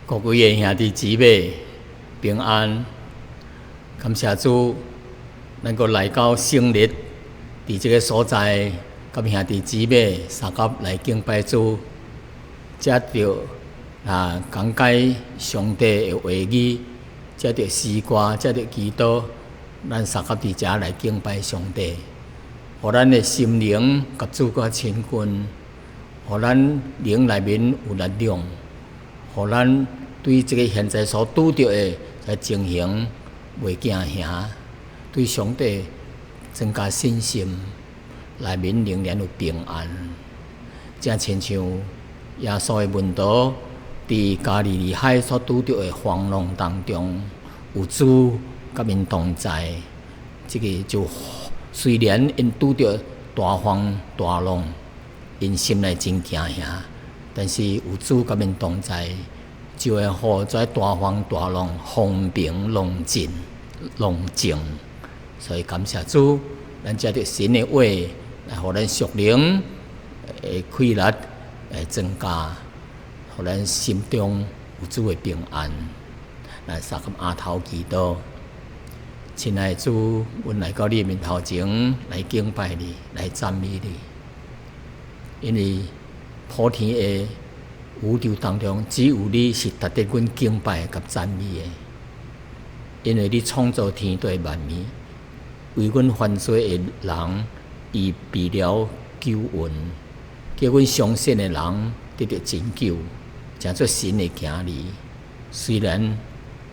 各位的兄弟姊妹平安，感謝主能夠來到聖日，佇這个所在，佮兄弟姊妹相佮來敬拜主，藉著講解上帝的話語，藉著詩歌，藉著祈禱，咱相佮佇遮來敬拜上帝，予咱的心靈佮主閣親近，予咱靈內面有力量，予咱對這个現在所拄著的這情形袂驚嚇，對上帝增加信心，內面仍然有平安。正親像耶穌的門徒佇加利利海所拄著的風浪當中，有主佮𪜶同在，這个就雖然𪜶拄著大風大浪，𪜶心內真驚嚇，但是有主佮𪜶同在，就會予這大風大浪風平浪靜，浪靜。所以感謝主，咱藉著神的話來予咱屬靈的氣力來增加，予咱心中有主的平安。來相佮阿頭祈禱，親愛的主，阮來到你的面頭前來敬拜你，來讚美你，因為普天的宇宙當中，只有你是值得阮敬拜佮讚美的，因為你創造天地萬物，為阮犯罪的人預備了救恩，叫阮相信的人得著拯救，成做神的囝兒。雖然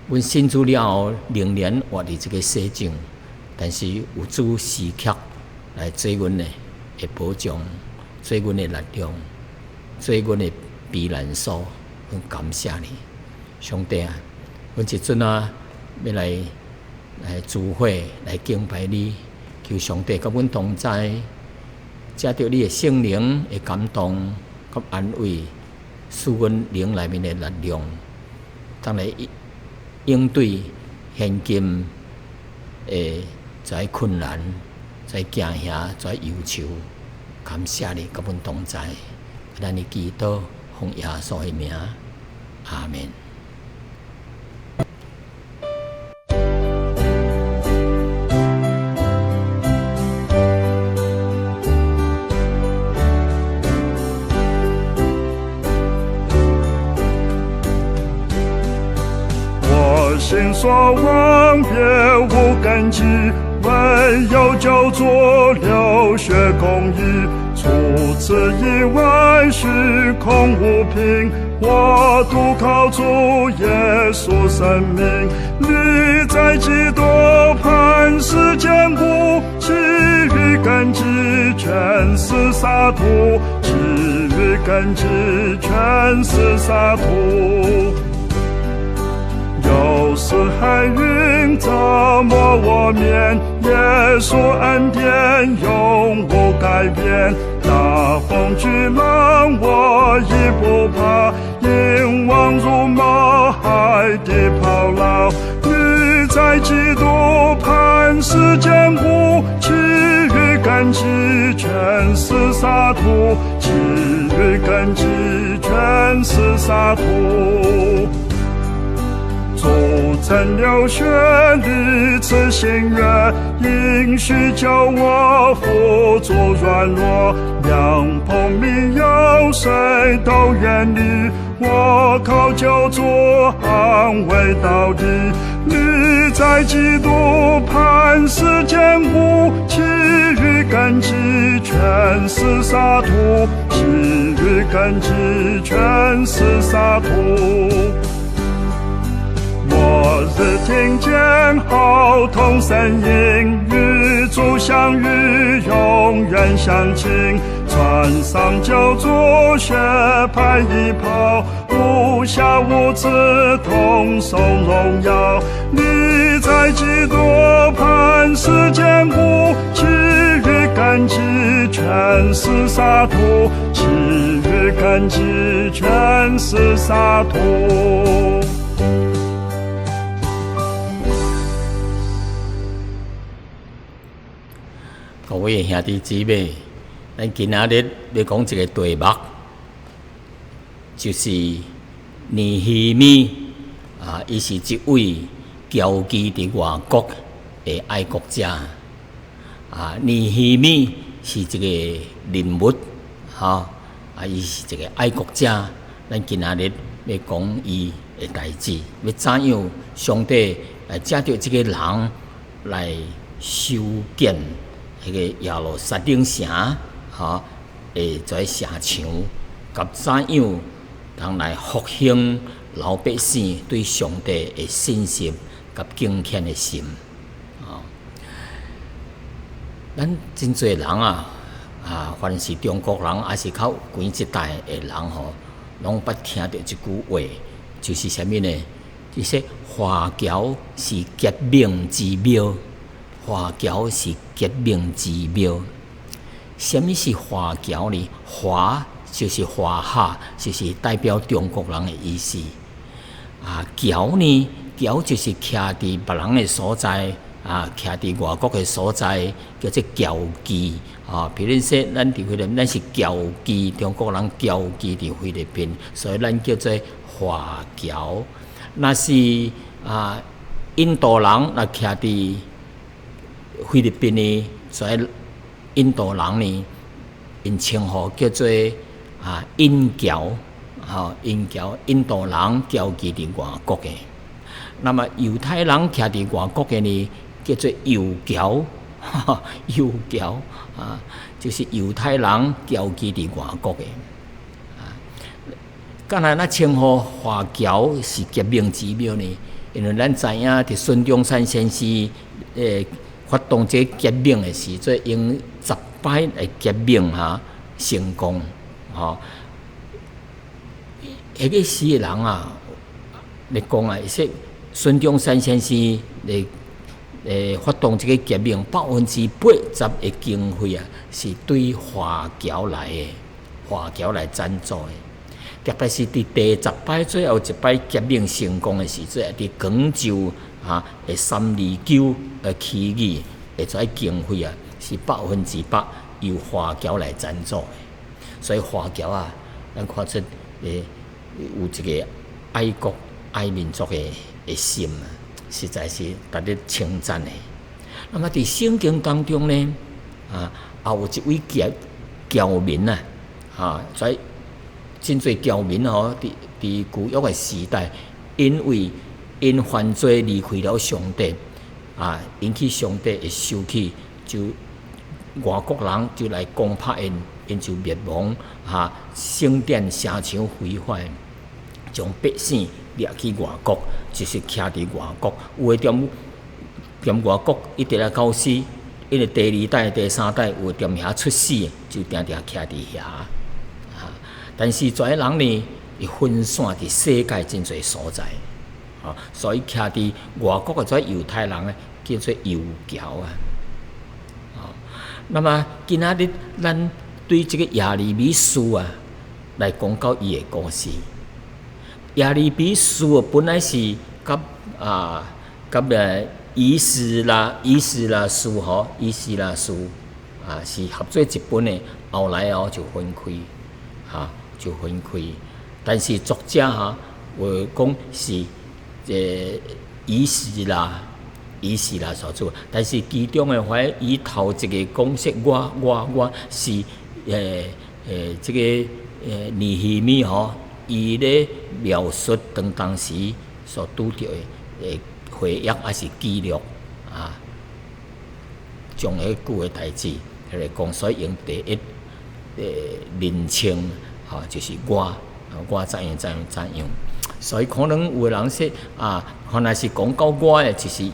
阮信主了後，仍然活佇這个世上，但是有主時刻來做阮的保障，做阮的力量，做阮的避難所。阮感謝你，上帝啊！阮這陣啊，欲來來聚會來敬拜你，求上帝佮阮同在，藉著你的聖靈的感動佮安慰，賜阮靈內面的力量，當來應對現今的這困難、這驚嚇、這憂愁。感謝你佮阮同在，咱的祈禱奉耶穌的名，阿們。我心所望，別無根基，唯有救主流血公義。除此以外，虛空無憑。我獨靠主耶穌生命。立在基督磐石堅固，其餘根基全是沙土，其餘根基全是沙土。有時黑雲遮沒我面，耶穌恩典永不改變。大風巨浪我已不怕，因望如冒海的炮浪。立在基督磐石堅固，其餘根基全是沙土，其餘根基全是沙土。主曾流血立此新約，應許救我扶助軟弱，良朋密友誰都遠離，我靠救主捍衛到底。立在基督磐石堅固，其餘根基全是沙土，其餘根基全是沙土。末日聽見號筒聲音，與主相遇，永遠相親。穿上救主血白衣袍，無瑕無疵同受榮耀。立在基督磐石堅固，其餘根基全是沙土，其餘根基全是沙土。各位兄弟姊妹，咱今仔日欲講一个題目，就是尼希米啊，伊是一位僑居佇外國的愛國者。啊，尼希米是一個人物，吼，啊，伊是一個愛國者。咱今仔日欲講伊的代誌，欲怎樣上帝來藉著這个人來修建彼個耶路撒冷城，吼，會做城牆，佮怎樣通來復興老百姓對上帝的信心佮敬虔的心。吼，咱真濟人啊，啊，凡是中國人，抑是較懸一代的人吼，攏捌聽著一句話，就是啥物呢？就是華僑是革命之廟，華僑是革命之廟。啥物是華僑呢？華就是華夏，就是代表中國人的意思。啊，僑呢？僑就是徛佇別人的所在，啊，徛佇外國的所在，叫做僑居。啊，比如說，咱佇菲律賓，咱是僑居，中國人僑居佇菲律賓，所以咱叫做華僑。若是啊，印度人若徛佇菲律賓呢，所以印度人呢，𪜶稱呼叫做啊印僑，吼印僑，印度人僑居佇外國的。那麼猶太人徛佇外國的呢，叫做猶僑，猶僑啊，就是猶太人僑居佇外國的。啊，敢若咱稱呼華僑是革命之廟呢？因為咱知影，佇孫中山先生發動這個革命的時陣，用十擺來革命哈成功，吼。彼個時的人啊，咧講啊，說孫中山先生咧發動這個革命，80%的經費啊，是對華僑來的，華僑來贊助的。特別是佇第十擺最後一擺革命成功的時陣，佇廣州啊的三二九的起義的這經費啊，是100%由華僑來贊助的。所以華僑啊，咱看出有一個愛國愛民族的心啊，實在是值得稱讚的。那麼佇聖經當中呢，啊，也有一位僑民啊，啊，所以真濟僑民吼，佇舊約的時代，因為𪜶犯罪離開了上帝，啊，引起上帝的生氣，就外國人就來攻打𪜶，𪜶就滅亡，哈，聖殿城牆毀壞，將百姓掠去外國，就是徛佇外國。有的踮外國一直來到死，因為第二代、第三代有的踮遐出世，就定定徛佇遐。啊，但是遮的人呢，伊分散佇世界真濟所在，啊，所以徛佇外國的遮猶太人呢，叫做猶僑啊。啊，那麼今仔日咱對這個耶利米書啊，來講到伊的故事。耶利米書本來是佮啊佮以斯拉書吼，以斯拉書啊是合做一本的，後來哦就分開，哈就分開。但是作者哈有講是以斯拉所做，但是其中的話，伊頭一個講說我我我是這個尼希米吼，伊咧描述當時所拄著的回憶抑是記錄啊，將彼句的代誌來講，所以用第一人稱吼，就是我，我怎樣怎樣怎樣。所以可能有的人說啊，原來是講到我的，就是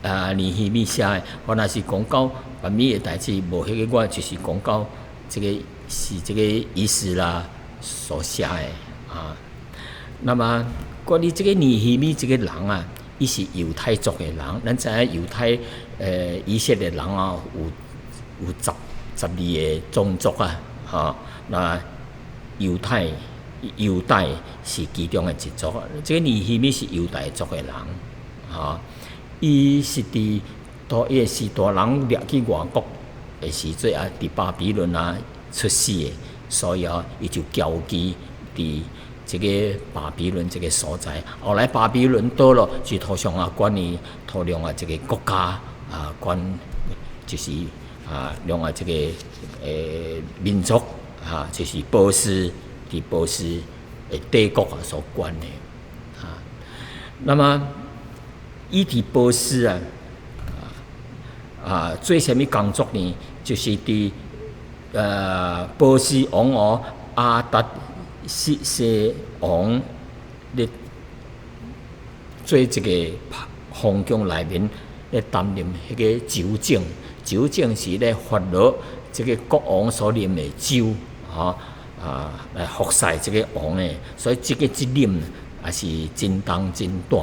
啊尼希米寫的；原來是講到別物的代誌，無彼個我，就是講到這個是這個以斯拉所寫的啊。那麼關於這個尼希米這個人啊，伊是猶太族的人，咱知影猶太以色列人啊，有十二個種族啊，吼，那猶大是其中的一族。這個尼希米是猶大族的人，吼，伊是佇大伊是大人掠去外國的時陣啊，佇巴比倫啊出世的，所以啊，伊就僑居佇這這个巴比倫這个所在。後來巴比倫倒了，就塗上啊管理塗兩啊這个國家啊管，就是啊兩啊這个民族啊，就是波斯佇波斯的帝國啊所管的啊。那麼伊佇波斯啊做啥物工作呢？就是佇波斯王哦亞達薛西王咧做這个皇宮內面咧擔任彼个酒政，酒政是咧法老這个國王所啉的酒，吼啊來服侍這个王的，所以這个責任也是真重真大。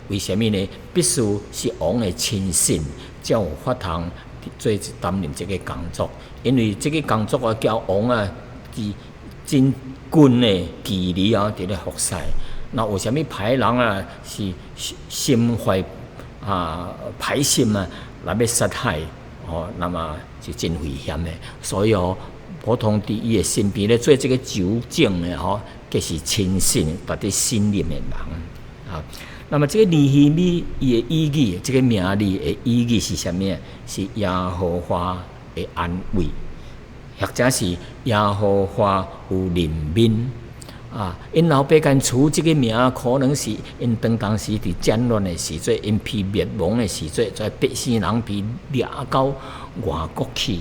為啥物呢？必須是王的親信，才有法通做擔任這个工作，因為這个工作啊，交王啊，佇真近的距離啊，佇咧服侍。若有啥物歹人啊，是心懷啊歹心啊，來欲殺害哦，那麼就真危險的。所以哦，普通佇伊的身邊咧做這个酒政的吼，計是親信、值得信任的人啊。那麼這个尼希米伊的意義，這个名字的意義是啥物？是耶和華的安慰，或者是耶和華有憐憫啊。𪜶老爸共取這个名，可能是𪜶當時佇戰亂的時陣，𪜶被滅亡的時陣，在百姓人被掠到外國去，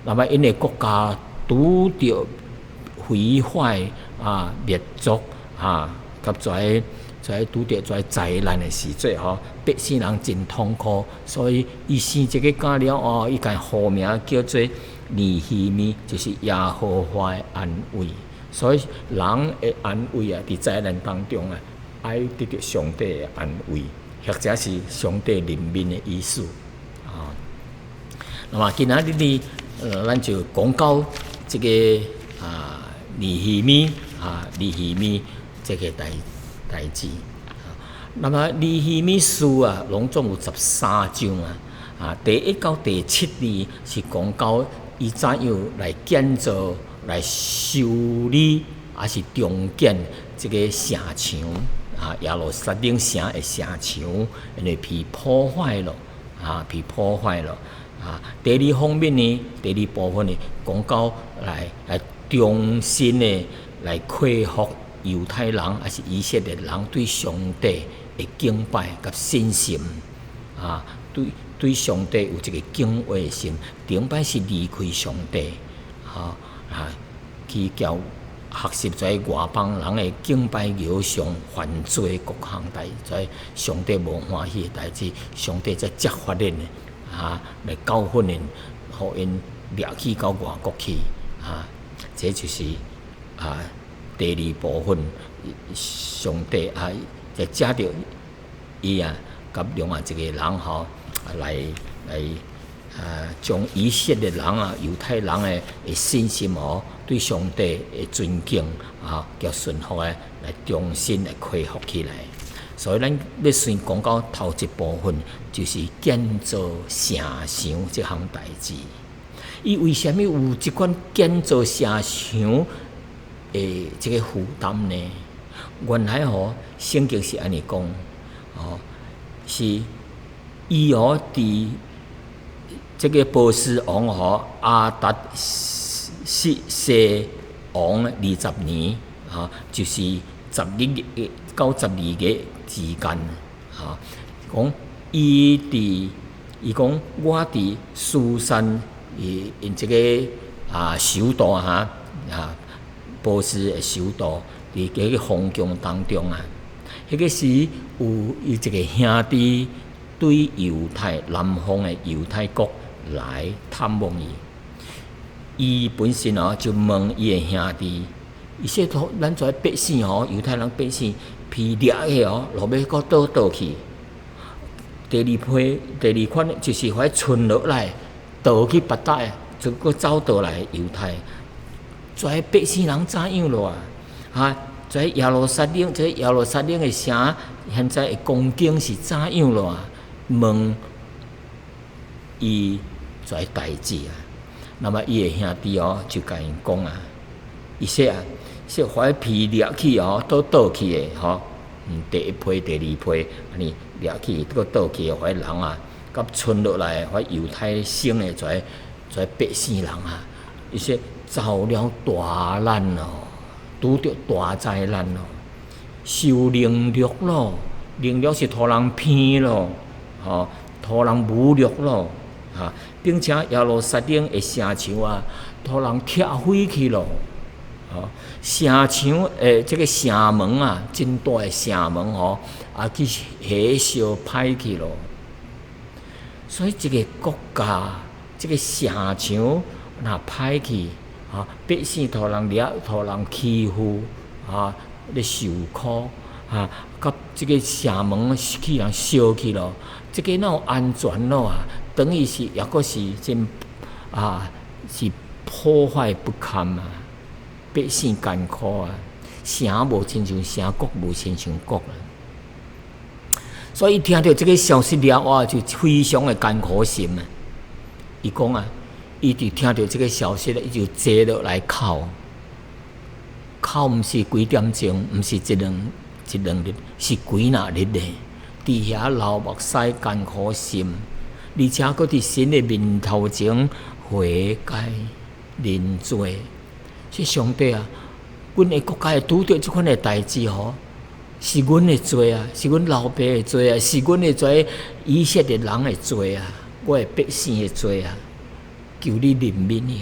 那麼𪜶的國家拄著毀壞啊、滅族啊，佮在在拄著在災難的時陣吼，百姓人真痛苦，所以伊生這个囝了後，伊共號名叫做尼希米，就是耶和華的安慰。所以人的安慰啊，佇災難當中啊，愛得著上帝的安慰，或者是上帝憐憫的意思啊。那麼今仔日呢，咱就講到這个啊尼希米啊尼希米這个代誌。那麼尼希米書啊，攏總有13章啊。啊，第一到第七呢，是講到伊怎樣來建造、來修理，抑是重建這个城牆啊，耶路撒冷城的城牆，因為被破壞了，啊，被破壞了。啊，第二方面呢，第二部分呢，講到來重新的來恢復猶太人，抑是以色列人對上帝的敬拜佮信心，啊，對上帝有一个敬畏心。頂擺是離開上帝，吼啊，去交學習這外邦人的敬拜偶像、犯罪各項代，這上帝無歡喜的代誌，上帝才責罰𪜶，啊，來教訓𪜶，予𪜶掠去到外國去，啊，這就是啊第二部分，上帝啊，就藉著伊啊，佮另外一个人吼，來啊，將以色列人啊、猶太人的信心哦，對上帝的尊敬啊，佮順服的來重新來恢復起來。所以咱欲先講到頭一部分，就是建造城牆這項代誌。伊為啥物有這款建造城牆的這個負擔呢？原來吼，聖經是按呢講，哦，是伊哦佇這个波斯王吼亞達薛西王20年，吼，就是11月到12月之間，吼，講伊佇伊講我佇書珊伊𪜶這个啊首都哈啊波斯的首都，佇這个皇宮當中啊，彼个時有伊一个兄弟對猶太南方的猶太國來探望伊，伊本身哦就問伊的兄弟，伊說咱遮百姓吼，猶太人百姓被掠去哦，落尾閣倒倒去。第二批、第二款就是遐賰落來，逃去別搭的，就閣走倒來猶太，遮百姓人怎樣咯啊？啊，遮耶路撒冷，這耶路撒冷的城，現在的光景是怎樣咯啊？問伊遮代誌啊，那麼伊的兄弟哦就共𪜶講啊，伊說啊，是予彼皮掠去吼，倒倒去的吼。第一批、第二批，按呢掠去，閣倒去的，予彼人啊，佮賰落來，予猶太省的遮百姓人啊，伊說遭了大難咯，拄著大災難咯，受凌辱咯，凌辱是予人騙咯，吼，予人侮辱咯，哈，並且耶路撒冷的城牆啊，予人拆毀去咯。吼，城牆的這个城門啊，真大的城門吼，啊去火燒歹去咯。所以一个國家，這个城牆若歹去，哈，百姓予人掠，予人欺負，啊，咧受苦，哈，佮這个城門去人燒去咯，這个哪有安全咯啊？等於是抑閣是真啊，是破壞不堪啊！百姓艱苦啊，城無親像城，國無親像國啊。所以聽著這个消息了後，就非常的艱苦心啊。伊講啊，伊就聽著這个消息咧，伊就坐落來哭，哭毋是幾點鐘，毋是一兩一兩日，是幾若日咧。佇遐流目屎艱苦心，而且閣佇神的面頭前悔改認罪。說上帝啊，阮的國家會拄著這款的代誌吼，是阮的罪啊，是阮老爸的罪啊，是阮的這以色列人的罪啊，我的百姓的罪啊，求你憐憫伊，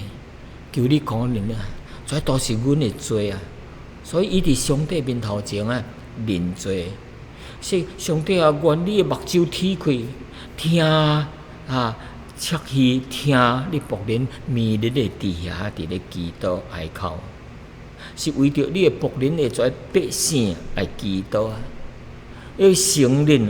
求你可憐啊，這都是阮的罪啊。所以伊佇上帝面頭前啊認罪，說上帝啊，願你的目睭鐵開，聽啊。側耳聽你僕人暝日的佇遐佇咧祈禱哀哭，是為著你的僕人的這百姓來祈禱啊！欲承認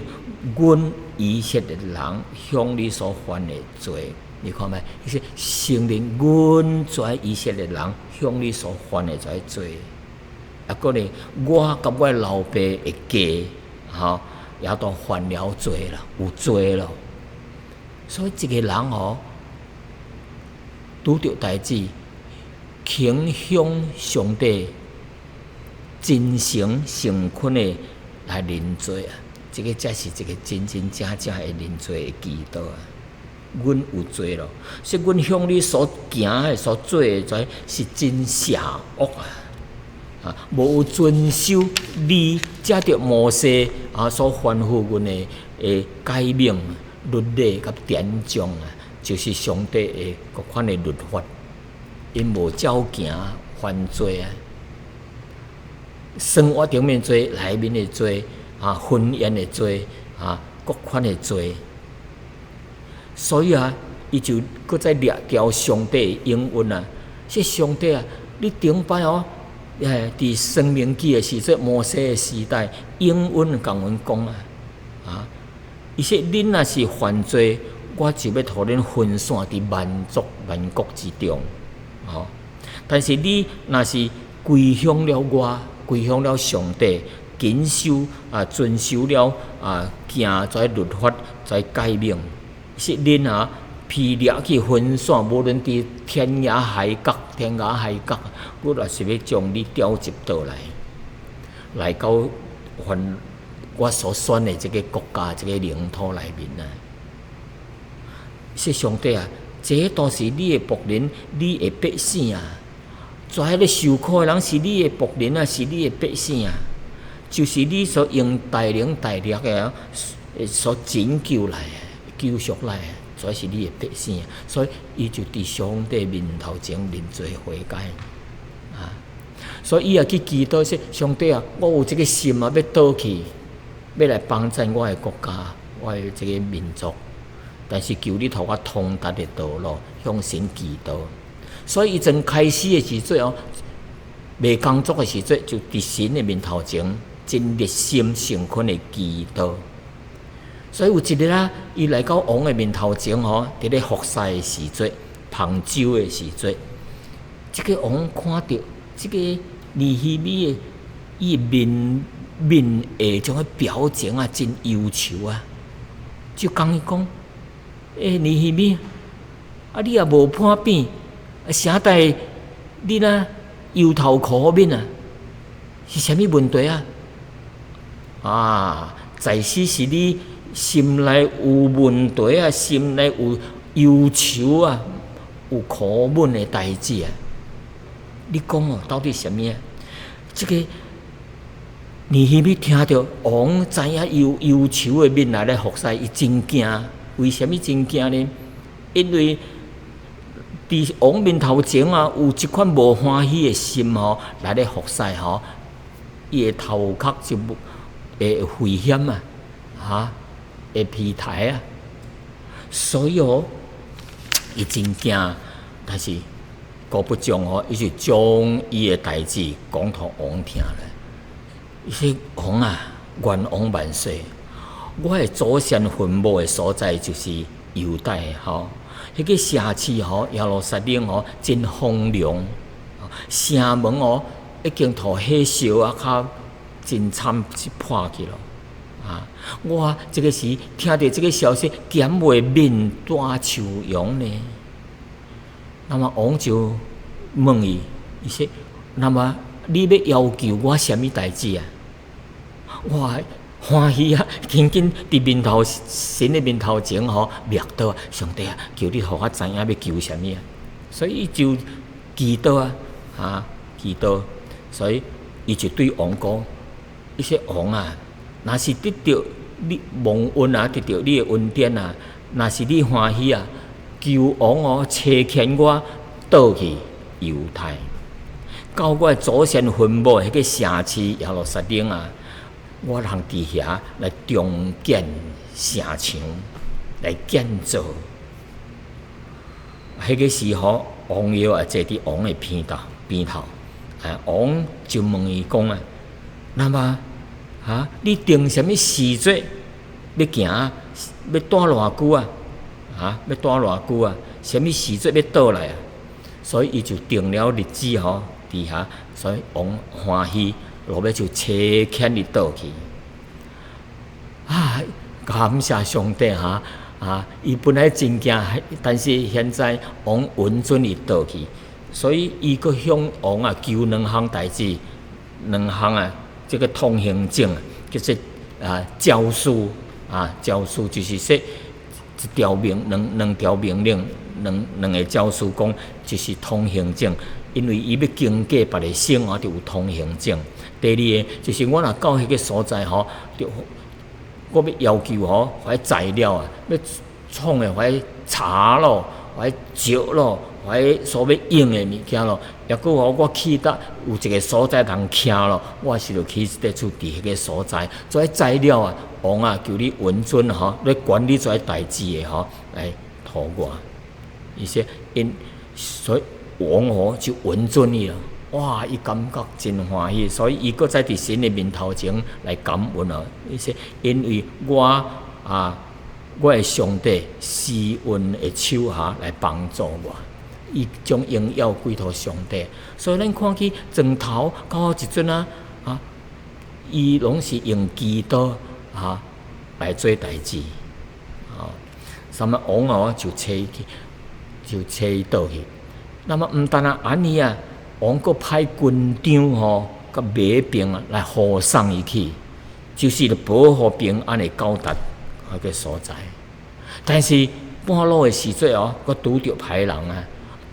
阮以色列人向你所犯的罪，你看覓？伊說承認阮這以色列人向你所犯的這罪，啊，閣咧我佮我老爸的家，吼，也都犯了罪啦，有罪咯。所以一個人吼，拄著代誌，肯向上帝真誠誠懇的來認罪啊！這个才是一個真真正正的認罪的祈禱啊！阮有罪咯，說阮向你所行的、所做的，這是真邪惡啊！啊，無遵守你藉著摩西啊所吩咐阮的的誡命、律例佮典章啊，就是上帝的各款的律法，𪜶無照行犯罪啊，生活頂面罪、內面的罪啊、婚姻的罪啊、各款的罪，所以啊，伊就閣再掠牢上帝的應允啊，說上帝啊，你頂擺哦，佇申命記的時陣，摩西的時代，應允共阮講啊，啊。伊說：恁若是犯罪，我就欲予恁分散佇萬族萬國之中，吼。但是你若是歸向了我，歸向了上帝，謹守啊，遵守了啊，行這律法，這誡命，是恁啊，被掠去分散，無論佇天涯海角，天涯海角，我也是欲將你調集倒來，來到凡我所選的這个國家，這个領土內面啊。說上帝啊，這都是你的僕人，你的百姓啊。遮咧受苦的人是你的僕人啊，是你的百姓啊，就是你所用大能大力的所拯救來的、救贖來的，這是你的百姓啊。所以，伊就佇上帝面頭前認罪悔改啊。所以，伊也去祈禱說：上帝啊，我有這个心啊，欲倒去，欲來幫贊我的國家，我的這个民族。但是求你予我通達的道路，向神祈禱。所以伊從開始的時陣哦，未工作的時陣，就佇神的面頭前真熱心誠懇的祈禱。所以有一日啊，伊來到王的面頭前吼，佇咧服侍的時陣，捧酒的時陣，這个王看著這个尼希米的伊的面面下種的表情啊，真憂愁啊，就共伊講：欸，尼希米，啊，你也無破病，啊，啥代你若憂頭苦面啊？是啥物問題啊？啊，在此是你心內有問題啊，心內有憂愁啊，有苦悶的代誌啊。你講哦，到底啥物啊？這個尼希米聽著王知影憂憂愁的面來咧服侍，伊真驚。為啥物真驚呢？因為佇王面頭前啊，有這款無歡喜的心吼，來咧服侍吼，伊的頭殼就會危險啊，哈，會被刣啊，所以哦，伊真驚，但是果不將吼，伊就將伊的代誌講予王聽咧。伊說：王啊，願王萬歲！我的祖先墳墓的所在就是猶大吼，彼個城市吼，耶路撒冷吼，真荒涼，城門哦已經予火燒啊，較真慘，是破去咯。啊！我這個時聽著這個消息，敢袂面帶愁容呢？那麼王就問伊，伊說：那麼你欲要求我啥物代誌啊？哇！歡喜啊！緊緊佇面頭神的面頭前吼，默禱，上帝啊，求你予我知影欲求啥物啊！所以伊就祈禱啊，啊，祈禱，所以伊就對王講：伊說王啊，若是得著你蒙恩啊，得著你的恩典啊，若是你歡喜啊，求王哦，差遣我倒去猶太，到我的祖先墳墓彼個城市耶路撒冷啊，我通佇遐來重建城牆，來建造。彼個時候，王后也坐佇王的邊頭邊頭，啊，王就問伊講啊，那麼啊，你定啥物時節欲行，欲蹛偌久啊？啊，欲蹛偌久啊？啥物時節欲倒來啊？所以伊就定了日子吼，佇遐，所以王歡喜，落尾就差遣伊倒去。啊，感謝上帝哈！啊，伊本來真驚，但是現在王允准伊倒去，所以伊閣向王啊求兩項代誌，兩項啊，這個通行證，叫做啊詔書啊詔書，就是說一條命兩兩條命令，兩兩個詔書講就是通行證，因為伊欲經過別个省啊，就有通行證。第二个就是我若到彼個所在吼，就我欲要求吼，彼材料啊，欲創的彼柴咯，彼石咯，彼所欲用的物件咯，抑閣吼我去到有一個所在通徛咯，我是著起一個厝佇彼個所在，這材料啊，王啊，求你允准吼，咧管理這代誌的吼，來託我。伊說𪜶，所以王吼就允准伊咯。哇！伊感覺真歡喜，所以伊閣再佇神的面頭前來感恩哦。伊說：因為我啊，我的上帝施恩的手下來幫助我，伊將榮耀歸予上帝。所以咱看見從頭到這陣啊，啊，伊攏是用祈禱啊來做代誌。啊，啥物王哦就差去，就差伊倒去。那麼毋但啊按呢啊。王閣派軍長吼，佮馬兵啊來護送伊去，就是保護平安的到達彼個所在。但是半路的時陣哦，閣拄著歹人啊，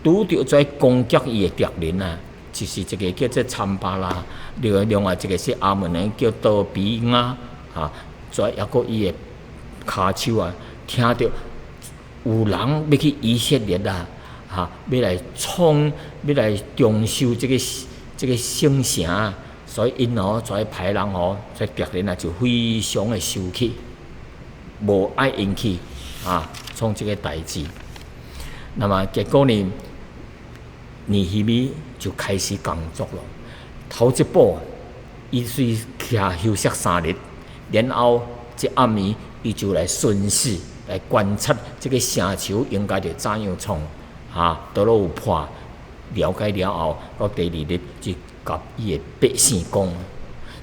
拄著在攻擊伊的敵人啊，就是一個叫做參巴拉，另外另外一個是亞捫人叫多比雅啊，再抑閣伊的跤手啊，聽著有人欲去以色列啊。哈，欲來創，欲來重修這個這個聖城，所以𪜶吼，這歹人吼，這敵人啊，就非常的生氣，無愛𪜶去啊，創這個代誌。那麼結果呢，尼希米就開始工作了。頭一步，伊隨徛休息3日，然後這暗暝，伊就來巡視，來觀察這個城牆應該著怎樣創。啊，佗落有破，了解了後，到第二日就共伊的百姓講，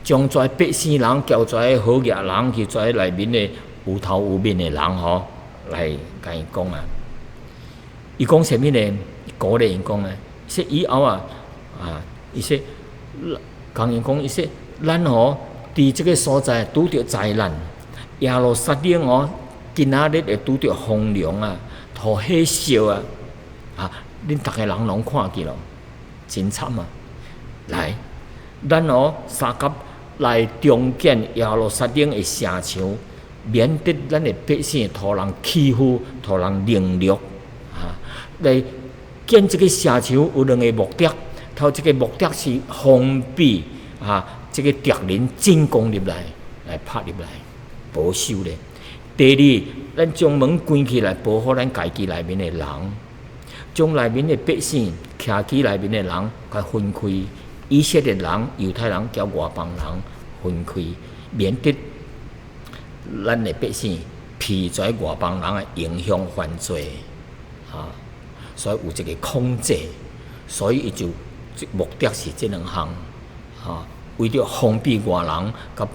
將這百姓人叫這好額人去這內面的有頭有面的人吼，來共伊講啊。伊講啥物呢？鼓勵𪜶講啊，說以後啊，啊，伊說共𪜶講伊說，咱吼佇這个所在拄著災難，耶路撒冷哦，今仔日會拄著風涼啊，予火燒啊，啊，恁逐个人攏看見咯，真慘啊！來，咱哦相佮來重建耶路撒冷的城牆，免得咱的百姓予人欺負，予人凌辱啊！來建這个城牆有兩个目的，頭一个目的是防備啊，這个敵人進攻入來，來拍入來，保守咧。第二，咱將門關起來，保護咱家己內面的人，將內面的百姓、徛起內面的人，共分開，以色列人、猶太人佮外邦人分開，免得咱的百姓被這外邦人的影響犯罪，啊，所以有這个控制，所以伊就目的是這兩項，啊。為著防備外人，佮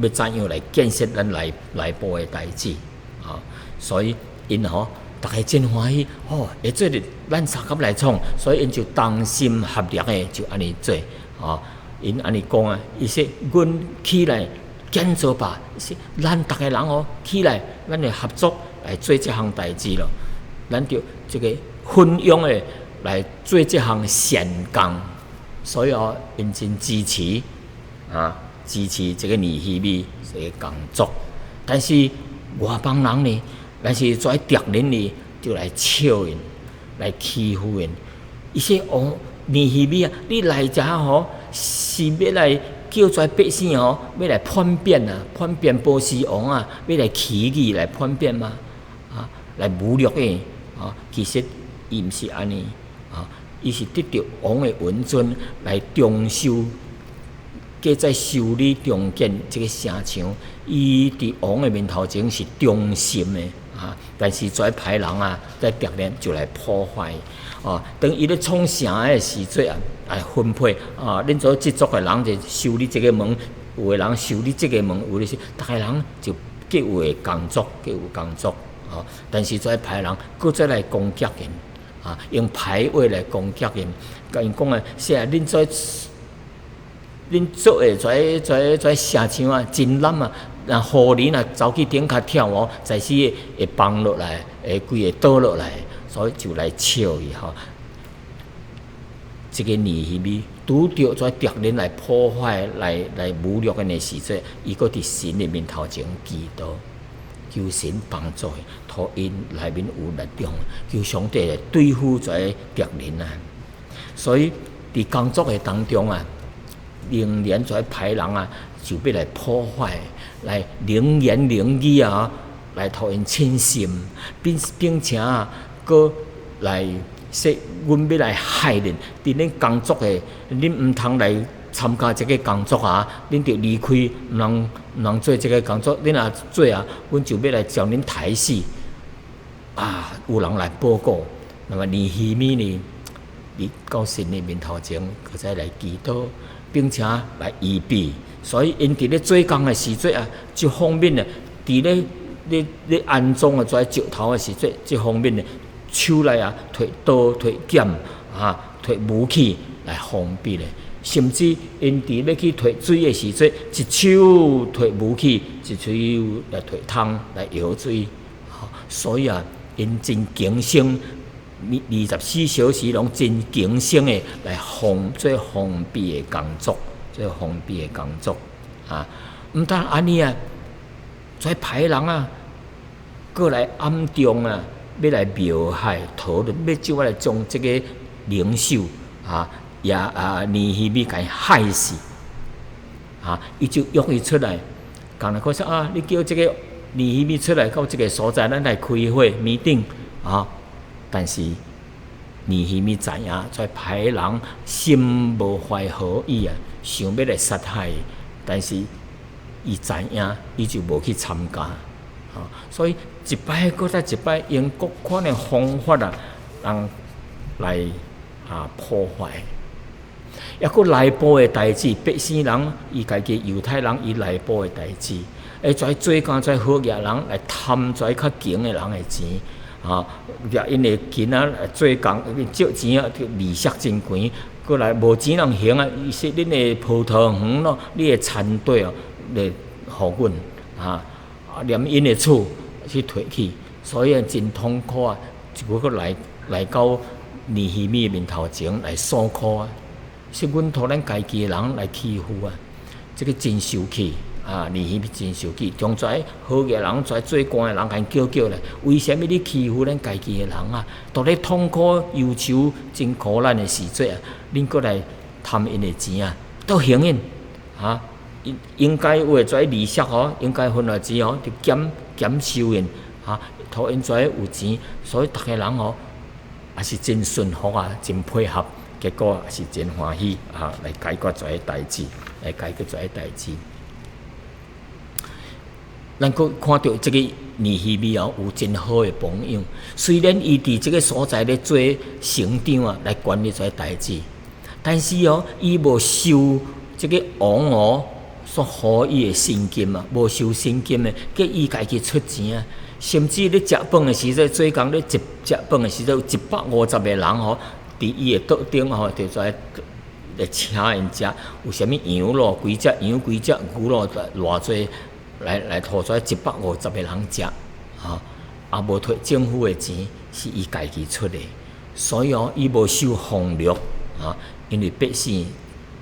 欲怎樣來建設咱內部的代誌，啊，所以𪜶吼，逐家真歡喜，吼，會做得咱相佮來創，所以𪜶就同心合力的就按呢做，啊，𪜶按呢講啊，伊說阮起來建造吧，伊說咱逐个人哦起來，咱來合作來做這項代誌咯，咱就這个奮勇的來做這項善工，所以哦，𪜶真支持。啊，支持這个尼希米這个工作，但是外邦人呢，但是這敵人呢，就來笑𪜶，來欺負𪜶。伊說哦，尼希米啊，你來遮吼，是欲來叫這百姓吼，欲來叛變啊，叛變波斯王啊，欲來起義來叛變嗎？啊，來侮辱𪜶啊，其實伊毋是按呢啊，伊是得著王的允准來重修。閣再修理重建這个城牆，伊佇王的面頭前是忠心的啊，但是這歹人啊，這敵人就來破壞啊。當伊咧創城的時陣啊，來分配啊，恁做這族的人就修理這个門，有的人修理這个門，有的是逐个人就各有的工作，各有工作啊。但是這歹人閣再來攻擊𪜶啊，用歹話來攻擊𪜶，共𪜶講啊，說啊，恁這。恁做的這城牆啊，真爛啊！若雨林若走去頂跤跳哦，在時會崩落來，會規个倒落來，所以就來笑伊吼。這个尼希米拄著這敵人來破壞、來侮辱𪜶的時陣，伊閣佇神的面頭前祈禱，求神幫助伊，予𪜶內面有力量，求上帝來對付這敵人啊！所以佇工作的當中啊，仍然這歹人啊，就欲來破壞，來冷言冷語啊，來予𪜶凊心，並且啊，閣來說阮欲來害恁，佇恁工作的，恁毋通來參加這个工作啊，恁著離開，毋通做這个工作，恁若做啊，阮就欲來將恁刣死。啊，有人來報告，那麼尼希米呢，佇到神的面頭前，閣再來祈禱。並且來預備，所以𪜶佇咧做工的時陣啊，這方面呢，佇咧安裝的這石頭的時陣，這方面呢，手內啊提刀、提劍啊、提武器來防備咧。甚至𪜶佇欲去提水的時陣，一手提武器，一手來提桶來舀水。所以啊，𪜶真謹慎，24小時攏真謹慎的來防做防備的工作，做防備的工作啊！毋但按呢啊，這歹人啊，閣來暗中啊，欲來謀害討論，欲就來將這个領袖啊，也啊尼希米共伊害死啊！伊就約伊出來，共來講說啊，你叫這个尼希米出來到這个所在，咱來開會 meeting 啊！但是尼希米知影，這歹人心無懷好意啊，想欲來殺害伊，但是伊知影，伊就無去參加，啊，所以一擺閣再一擺，用各款的方法啊，人來啊破壞。抑閣內部的代誌，百姓人伊家己猶太人伊內部的代誌，會跩做工跩好額人來貪跩較窮的人的錢。啊，掠𪜶的囡仔來做工，借錢啊，利息真懸，閣來無錢通還啊！伊說恁的葡萄園咯，你的田地哦，來予阮啊，連𪜶的厝去提去，所以真痛苦啊！一閣閣來來到尼希米面頭前來訴苦啊，說阮予咱家己的人來欺負啊，這个真受氣啊！尼希米真受氣，將遮好額人，遮做官的人，共𪜶叫叫來，為啥物你欺負咱家己的人啊？當咧痛苦憂愁、真苦難的時陣啊，恁閣來貪𪜶的錢啊，倒還𪜶啊？應應該有的遮利息吼，應該分的錢吼，就減減收𪜶啊，予𪜶遮有錢，所以逐个人吼也是真順服啊，真配合，結果也是真歡喜啊，來解決這个代誌，來解決這个代誌。咱閣看著這个尼希米哦，有真好的榜樣。雖然伊佇這个所在咧做省長啊，來管理這个代誌，但是哦，伊無收這个王哦所予伊的薪金啊，無收薪金的，叫伊家己出錢啊。甚至咧食飯的時陣，做工咧食食飯的時陣，有150個人吼，佇伊的桌頂吼，就在來請𪜶食，有啥物羊咯，幾隻羊，幾隻牛咯，偌濟。來來，予遮150個人食，吼，也無提政府的錢，是伊家己出的，所以哦，伊無受俸祿，啊，因為百姓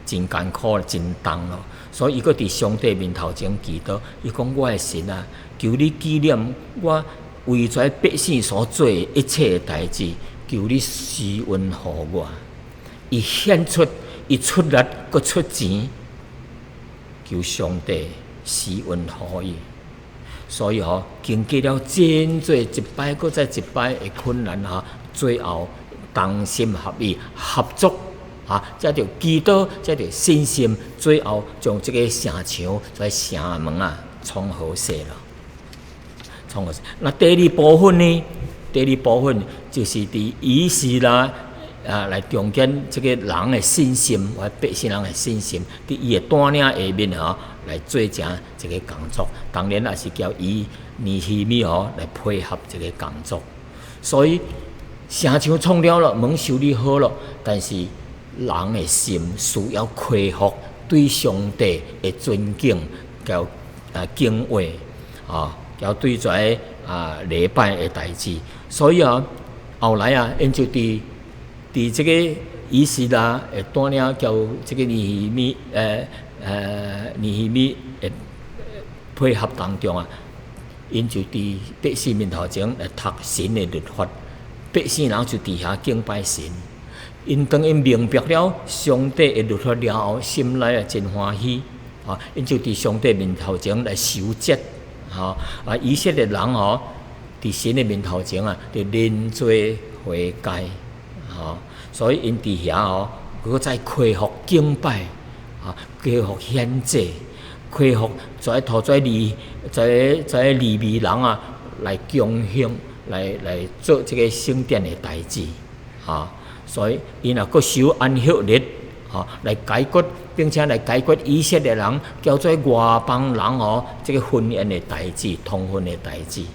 真艱苦、真重咯，所以伊閣佇上帝面頭前祈禱，伊講我的神啊，求你紀念我為遮百姓所做的一切的代誌，求你施恩予我。伊獻出，伊出力，閣出錢，求上帝施恩予伊，所以吼，經過了真濟一擺閣再一擺的困難吼，最後同心合意合作啊，才著祈禱，才著信心，最後將這个城牆、這个城門啊創好勢咯。創好勢。那第二部分呢？第二部分就是佇以斯拉啊來重建這个人的信心，或百姓人的信心，佇伊的帶領下面吼，來做成這个工作，當然也是交伊尼希米吼來配合這个工作。所以城牆創了了，門修理好了，但是人的心需要恢復對上帝的尊敬、佮敬畏啊，佮對這个禮拜的代誌。所以啊，後來啊，𪜶就佇佇這个以斯拉的帶領，交這个尼希米尼希米的配合當中啊，𪜶就佇百姓面頭前來讀神的律法，百姓人就佇遐敬拜神。𪜶當𪜶明白了上帝的律法了後，心內啊真歡喜啊！𪜶就佇上帝面頭前來守節，吼啊！以色列人吼，佇神的面頭前啊，就認罪悔改，吼，所以𪜶佇遐吼，閣再恢復敬拜。啊，恢復獻祭，恢復在塗在利在在利未人啊，來供獻，來來做這个聖殿的代誌，啊，所以𪜶若閣守安息日，啊，來解決，並且來解決以色列人佮做外邦人哦，這个婚姻的代誌，通婚的代誌，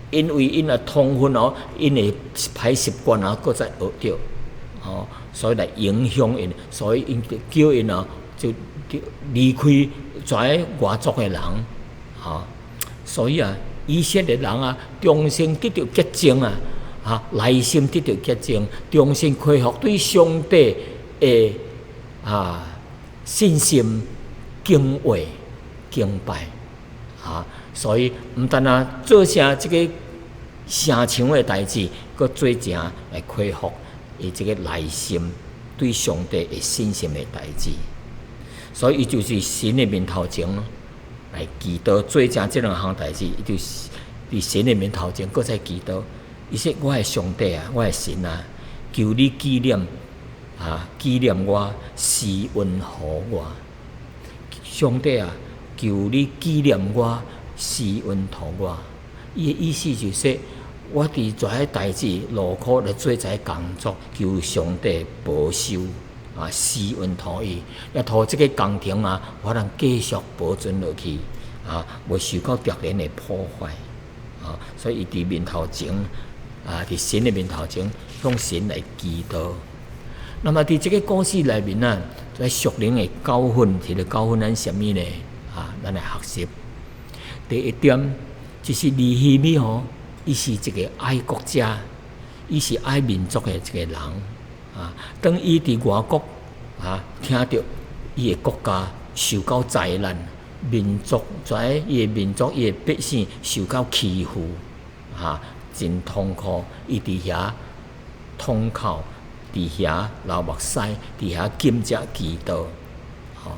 因為𪜶若通婚哦，𪜶的歹習慣啊，閣再學著，哦，所以來影響𪜶，所以𪜶叫𪜶啊。就離開遮外族的人，吼，所以啊，以色列人啊，重新得著潔淨啊，啊，內心得著潔淨，重新恢復對上帝的啊信心、敬畏、敬拜，啊，所以毋但啊做成這个城牆的代誌，閣做成來恢復伊這个內心對上帝的信心的代誌。所以，伊就是神的面頭前來祈禱，做成這兩項代誌，伊就是佇神的面頭前，閣再祈禱。伊說：我的上帝啊，我的神啊，求你紀念啊，紀念我，施恩予我。上帝啊，求你紀念我，施恩予我。伊的意思就是說，我佇這个代誌勞苦來做這个工作，求上帝保守。啊，施恩予伊，予這个工程啊，我通繼續保存落去，啊，袂受到敵人的破壞，啊，所以伊佇面頭前，啊，佇神的面頭前向神來祈禱。那麼佇這个故事內面啊，這屬靈的教訓是咧教訓咱啥物呢？啊，咱來學習。第一點就是尼希米吼，伊是一个愛國者，伊是愛民族的一个人啊。當伊佇外國啊，聽著伊的國家受到災難，民族在伊的民族、伊的百姓受到欺負，啊，真痛苦。伊佇遐痛哭，佇遐流目屎，佇遐禁食祈禱。吼，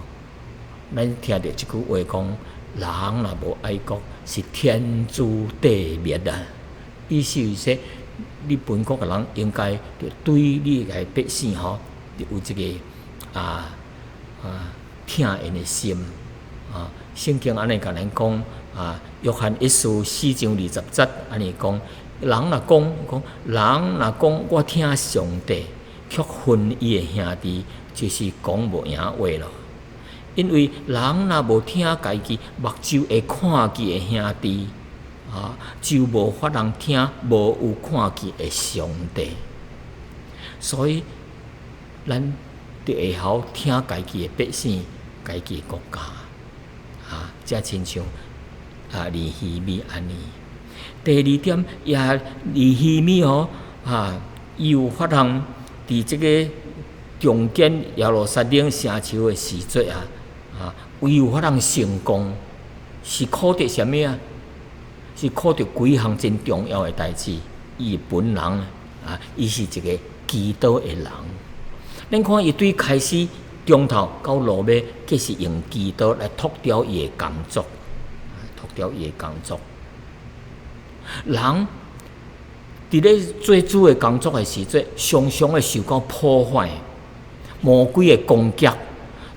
咱聽著這句話講，人若無愛國，是天誅地滅啊！意思是說，你本國的人應該對你的百姓吼，有這个疼𪜶的心啊。聖經按呢共咱講啊，約翰一書四章二十節按呢講，人若講講，人若講我疼上帝，卻恨伊的兄弟，就是講無閒話囉。因為人若無疼家己目睭會看見的兄弟，啊，就無法通疼無有看見的上帝。所以，咱著會曉疼家己的百姓、家己的國家，啊，才親像尼希米按呢。第二點，也尼希米吼，啊，伊有法通佇這个重建耶路撒冷城牆的時陣啊，啊，伊有法通成功，是靠著啥物啊？是靠著幾項真重要的代誌。伊本人啊，伊是一个祈禱的人。咱看伊對開始中頭到落尾，皆是用祈禱來脫掉伊的工作，脫掉伊的工作。人佇咧做主的工作的時陣，常常會受到破壞、魔鬼的攻擊、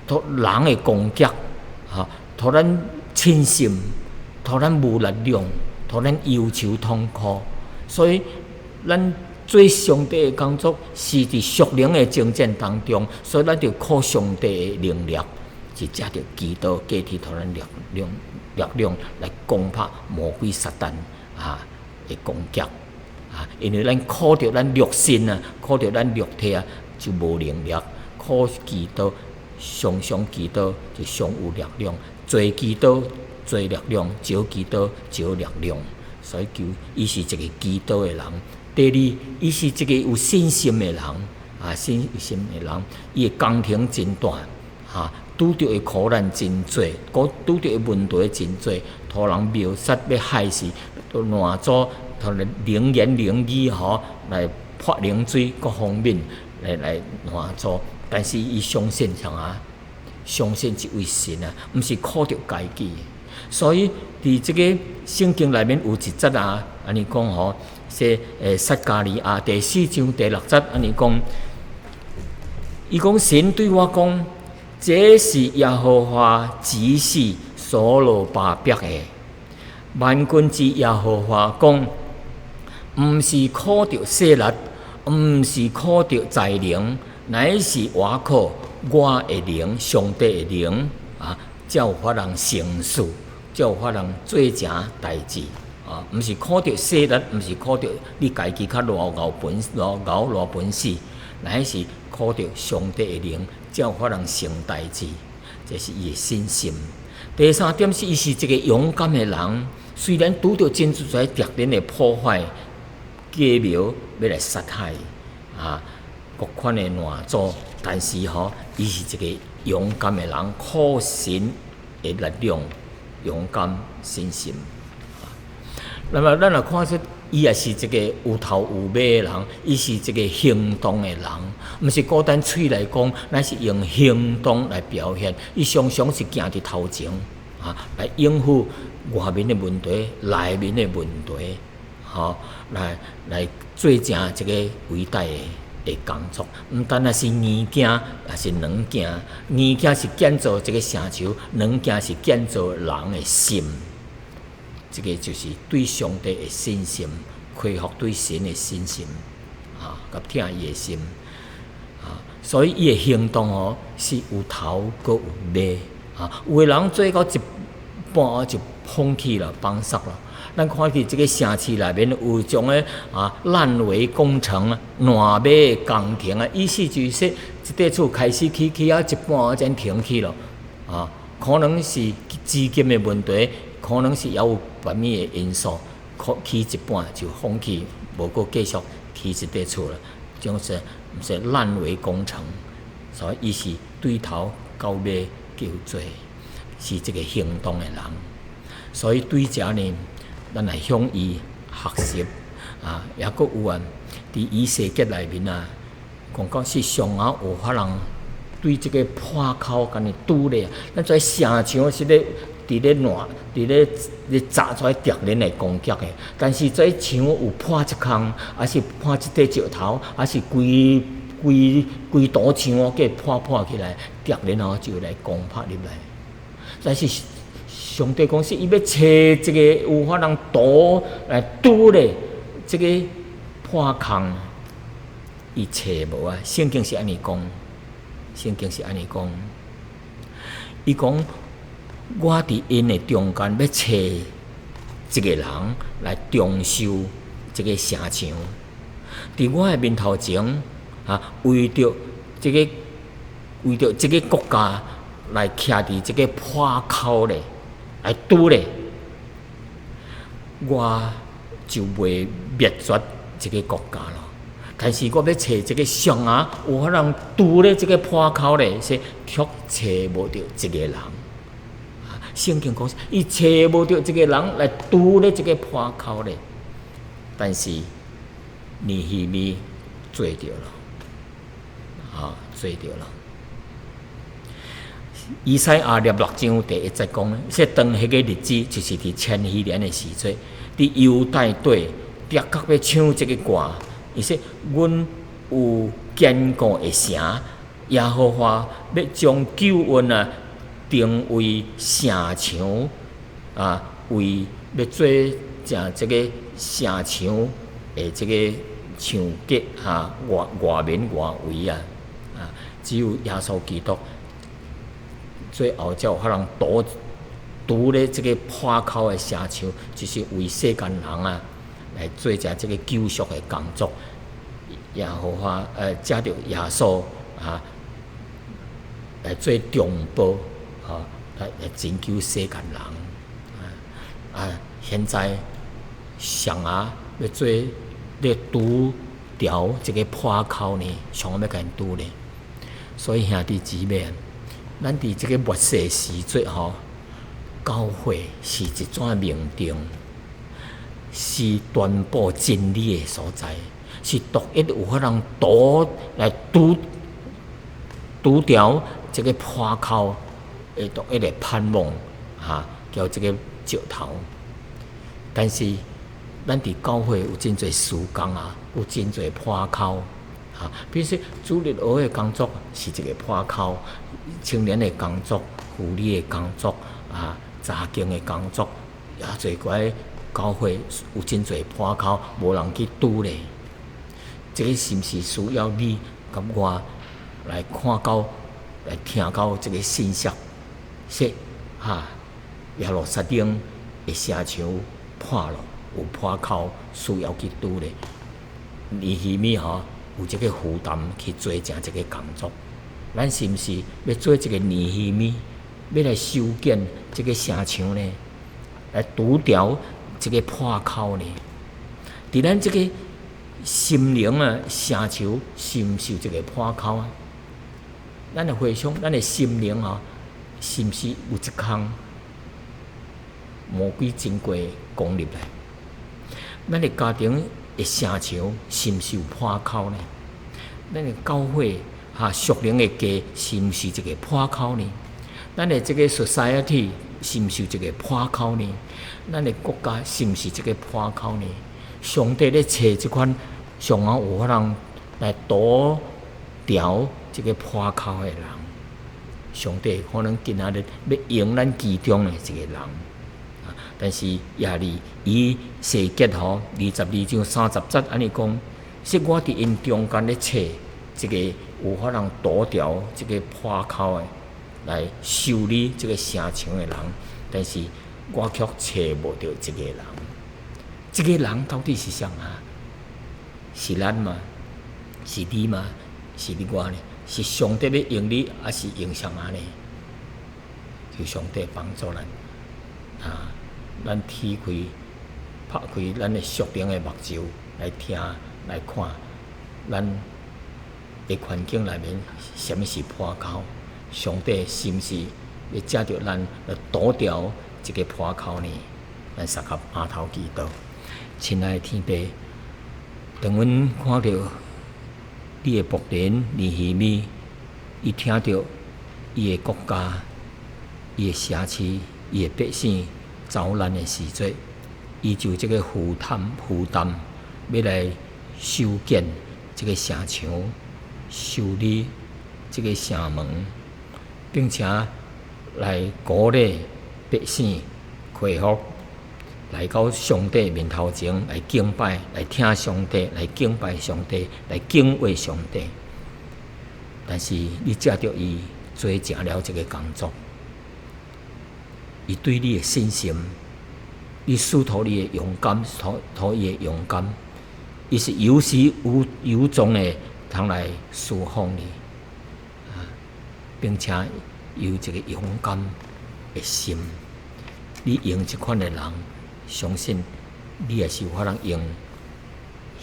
予人的攻擊，哈，予咱凊心，予咱無力量，予咱憂愁痛苦。所以，咱做上帝的工作是佇屬靈的征戰當中，所以咱著靠上帝的能力，是藉著祈禱加添予咱力量，力量來攻破魔鬼撒旦的攻擊啊！因為咱靠著咱肉身啊，靠著咱肉體啊，就無能力。靠祈禱，常常祈禱就常有力量。濟祈禱濟力量，少祈禱少力量。所以求伊是一个祈禱的人。第二，伊是一个有信心的人啊，信心的人，伊的工程真大，哈，拄著的苦難真濟，閣拄著的問題真濟，予人謀殺欲害死，都爛做，予人冷言冷語吼來潑冷水，各方面來攔阻。但是伊相信啥啊？相信這位神啊，毋是靠著家己。所以佇這个聖經內面有一節啊，按呢講吼，說撒迦利亞第四章第六節按呢講，伊講神對我講，這是耶和華指示所羅巴伯的。萬軍之耶和華講，毋是靠著勢力，毋是靠著才能，乃是倚靠我的靈，上帝的靈啊，才有法通成事，才有法通做成代誌啊！毋是靠著勢力，毋是靠著你家己較偌𠢕本偌𠢕偌本事，乃是靠著上帝的靈，才有法通成代誌。這是伊的信心。第三點是，伊是一个勇敢的人，雖然拄著真濟敵人的破壞、計謀，欲來殺害啊，各款的攔阻，但是吼，伊是一个勇敢的人，靠神的力量，勇敢信心。那麼咱若看出，伊也是一个有頭有尾的人，伊是一个行動的人，毋是孤單喙來講，乃是用行動來表現。伊常常是行佇頭前，啊，來應付外面的問題、內面的問題，吼，來做成這个偉大的工作。毋單單是硬件，也是軟件。硬件是建造這个城牆，軟件是建造人的心。這个就是對上帝的信心，恢復對神的信心，啊，佮疼伊的心，啊，所以伊的行動哦是有頭閣有尾，啊，有的人做到一半就放棄了，放殺了。咱看見這个城市內面有種个爛尾工程、爛尾工程啊，意思就是說，這塊厝開始起起啊一半才停去了，可能是資金的問題，可能是猶有別物的因素，可起一半就放棄，無閣繼續起這塊厝了，種是毋是爛尾工程，所以伊是對頭到尾叫做是這个行動的人，所以對遮呢，咱來向伊學習啊，抑閣有啊，佇以西結內面啊，講講是上後有法人對這个破口共伊堵咧。咱這城牆是咧佇咧爛，佇咧咧炸出來敵人來攻擊的。但是這牆有破一空，還是破一塊石頭，還是規規規堵牆給破破起來，敵人哦就來攻拍入來。但是上帝講是伊欲揣一个有法通堵來堵咧，這个破空，伊揣無啊。聖經是按呢講，聖經是按呢講。伊講我佇𪜶的中間欲揣一个人來重修這个城牆，佇我的面頭前啊，為著這个國家來徛佇這个破口咧，來堵咧，我就袂滅絕這个國家咯。但是我欲揣這个上啊，有法通堵咧這个破口咧，是卻揣無著一个人。聖經講，伊揣無著一个人來堵咧這个破口咧，但是尼希米做著了，做著了。以賽亞26章第一節講，說當彼個日子，就是佇千禧年的時陣，佇猶大地的確欲唱這个歌。伊說：阮有堅固的城，耶和華欲將救恩啊，定為城牆啊，為欲做成這个城牆的這个牆格哈，外外面外圍啊，只有耶穌基督最後才有法通堵堵咧這个破口的城牆，就是為世間人啊來做成這个救贖的工作。耶和華藉著耶穌啊來做中保，來拯救世間人。現在誰啊欲做咧堵牢這个破口呢？誰欲共𪜶堵咧？所以兄弟姊妹，咱佇這个末世時節吼，教會是一盞明燈，是傳播真理的所在，是獨一有法通堵來堵堵牢這个破口的獨一的盼望，叫這个石頭。但是，咱佇教會有真濟事工啊，有真濟破口啊。比如說，主日學的工作是一个破口，青年的工作、婦女的工作啊、查經的工作，也濟個教會有真濟破口，無人去堵咧。這个是毋是需要你佮我來看到、來聽到這个信息？說哈，耶路撒冷的城牆破了，有破口，需要去堵咧。尼希米吼有這个負擔去做成這个工作。咱是毋是欲做一个尼希米，欲來修建這个城牆呢？來堵牢這个破口呢？佇咱這个心靈啊，城牆是毋是有一个破口啊？咱來回想，咱的心靈啊，是毋是有一空魔鬼經過攻入來？咱的家庭的城牆是毋是有破口呢？咱的教會屬靈的家是毋是一个破口呢？咱的這个 society 是毋是有一个破口呢？咱的國家是毋是這个破口呢？上帝咧揣這款上後有法通來堵牢這个破口的人，上帝可能今仔日欲用咱其中的一个人，但是也佇以西結吼22章30節按呢講，說我佇𪜶中間咧揣這个有法通堵牢這个破口的，來修理這个城牆的人，但是我卻揣無著一个人。這个人到底是啥啊？是咱嗎？是你嗎？是你我呢？是上帝欲用你，抑是用啥仔呢？求上帝幫助咱啊！咱踢開、拍開咱的屬靈的目睭來聽、來看，咱的環境內面啥物是破口？上帝是毋是會藉著咱來堵牢這个破口呢？咱相佮阿頭祈禱，親愛的天父，當阮看著你的僕人尼希米，伊聽著伊的國家、伊的城市、伊的百姓遭難的時陣，伊就這个負擔負擔，欲來修建這个城牆、修理這个城門，並且來鼓勵百姓恢復來到上帝面頭前來敬拜、來聽上帝、來敬拜上帝、來敬畏上帝。但是你藉著伊做成了這个工作，伊對你的信心，你賜予你的勇敢，賜予伊的勇敢，伊是有始有有終的，通來侍奉你，啊，並且有一个勇敢的心。你用這款的人，相信你也是有可能用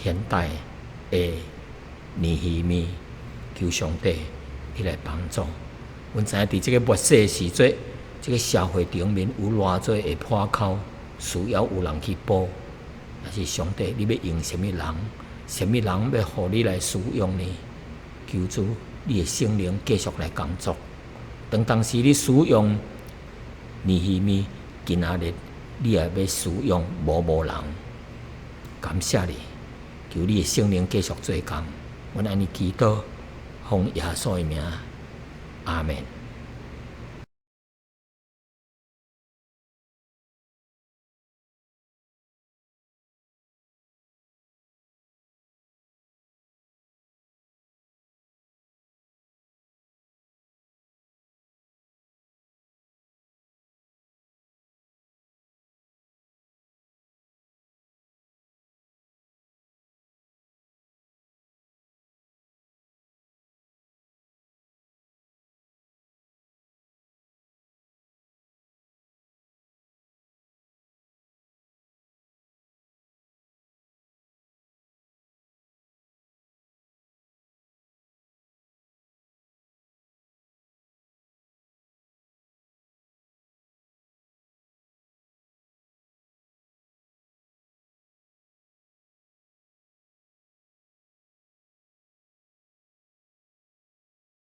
現代的尼希米，求上帝你來幫助。阮知影佇這个末世時陣，這个社會頂面有偌濟的破口，需要有人去補。但是上帝，你欲用啥物人？啥物人欲予你來使用呢？求主，你的聖靈繼續來工作。當當時你使用尼希米，今仔日你也欲使用某某人。感謝你，求你的聖靈繼續做工。阮按呢祈禱，奉耶穌的名，阿門。